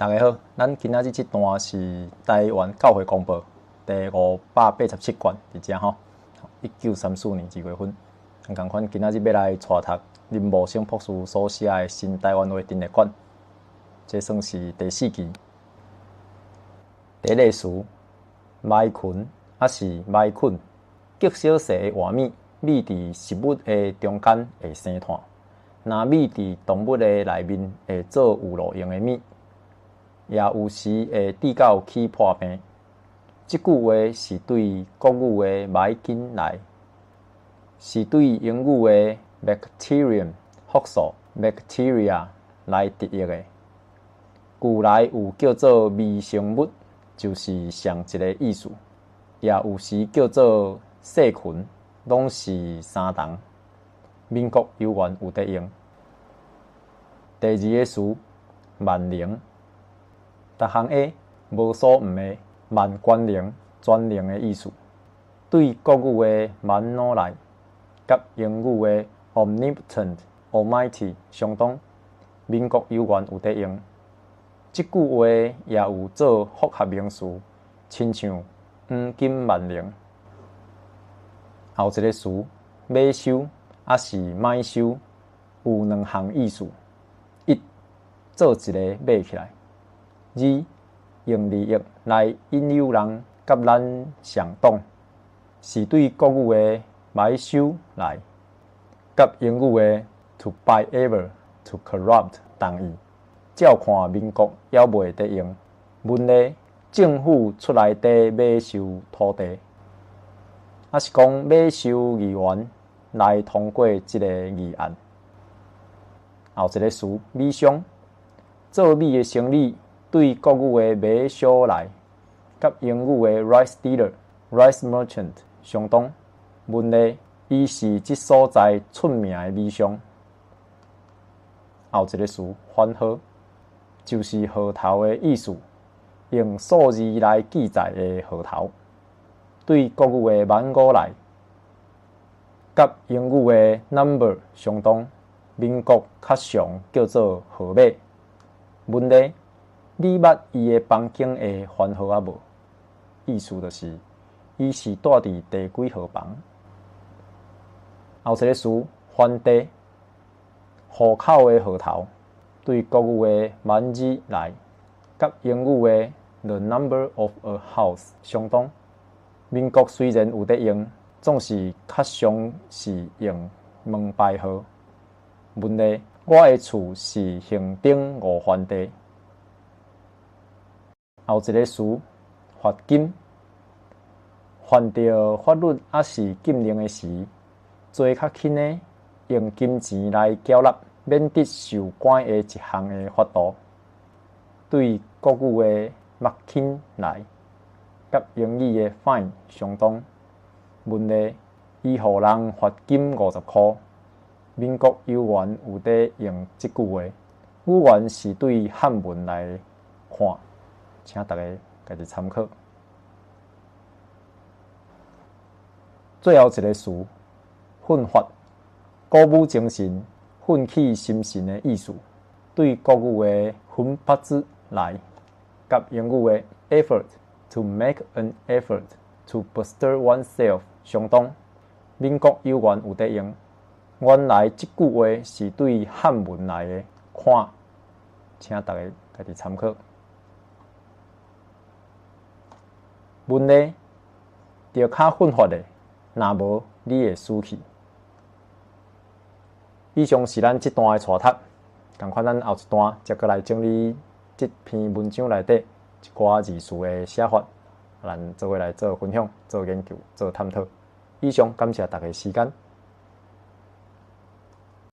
大家好，咱今仔日這段是台灣教會公報第587卷，佇遮吼，1934年2月份。仝款今仔日欲來帶讀林茂生博士所寫的《新台灣話陳列館》，這算是第四期。第一个詞，埋群抑是埋捆，極小細的活物，覕佇食物的中間會生炭。若覕佇動物的內面會做有路用的物，也有時會致到起破病。這句話是對國語的埋菌來，是對英語的 bacterium 複數 bacteria 來直譯的。舊來有叫做微生物，就是仝一个意思，也有時叫做細菌，攏是相同。民國猶原有佇用。第二个詞，萬能，逐項的無所毋的，萬官能、全能的意思。對國語的萬能來，佮英語的 omnipotent、almighty 相當。民國猶原有佇用。這句話也有做複合名詞，親像黃金萬能。後一个詞，馬修抑是買收，有兩項意思：一，做一个買起來；二，用利益來引誘人佮咱相黨，是對國語的買收來，佮英語的 to buy over、to corrupt 同義。照看民國猶未佇用。問題，政府出來佇買收土地，抑是講買收議員來通過這个議案。後一个詞，米商，做米的生理，對國語的買商來，佮英語的 rice dealer、rice merchant 相當。問題，伊是這所在出名的米商。後一个詞，番號，就是號頭的意思，用數字來記載的號頭。對國語的萬五來，佮英語的 number 相當。民國較常叫做號碼。問題，你捌伊的房間的番號仔無？意思就是，伊是蹛佇第幾號房？後一个詞，番地，戶口的號頭，對國語的萬字來，佮英語的 the number of a house 相當。民國雖然有佇用，總是較常是用門牌號。問題，我的厝是恆頂五番地。後一个詞，罰金，犯著法律抑是禁令的時，罪較輕的，用金錢來繳納，免得受關的一項的罰度。對國語的目輕來，佮英語的 fine 相當。問題，伊予人罰金50箍。民國猶原有佇用這句話，語源是對漢文來看，請大家家己參考。最後一个詞，奮發，鼓舞精神、奮起心神的意思。對國語的奮發之來，佮英語的 effort to make an effort to bestir oneself 相當。民國猶原有佇用。原來這句話是對漢文來的，看，請大家家己參考。問題，著較奮發的，若無你會死去。以上是咱這段的帶讀，仝款咱後一段才閣來整理這篇文章內底一寡字詞的寫法，咱做伙來做分享、做研究、做探討。以上感謝大家時間。